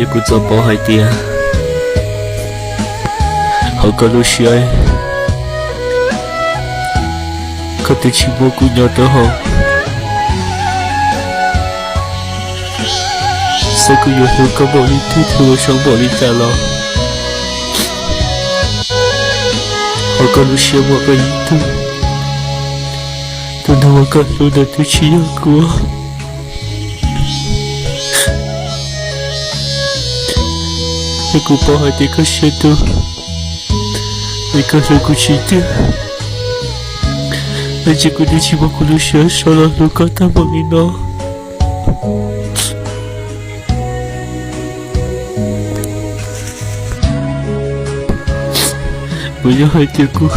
Ces kuv txawm pom hais tias hauv koj lub siab, koj twb tsis muab kuv nyob rau hauv. Xyov kuv yuav hlub koj npaum li twg thiaj ua zoo npaum li cas los, hauv koj lub siab muaj koj ib tug, tus neeg uas koj hlub ntawd twb tsis yog kuv. Es kuv pom hais tias koj siab dub, es koj hlub kuv tsis tiag, es ces kuv twb tsis muab kuv lub siab so los hlub koj tag npaum li no. Kuv yog hais tias kuv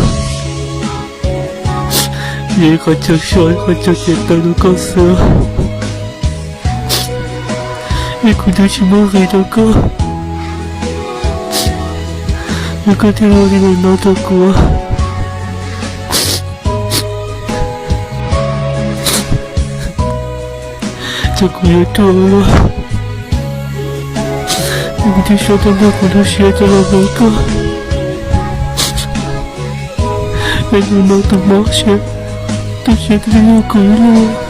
yog ib qho chaw so, ib qho chaw cia taw rau koj xwb, es kuv twb tsis muaj nqis rau koj, es koj thiaj ua li no rau kuv. Ces kuv yuav tuag los, kuv twb so tau nrog kuv lub siab coj los hlub koj, es tus no tus mob siab, tus siab twb yog kuv ib leeg.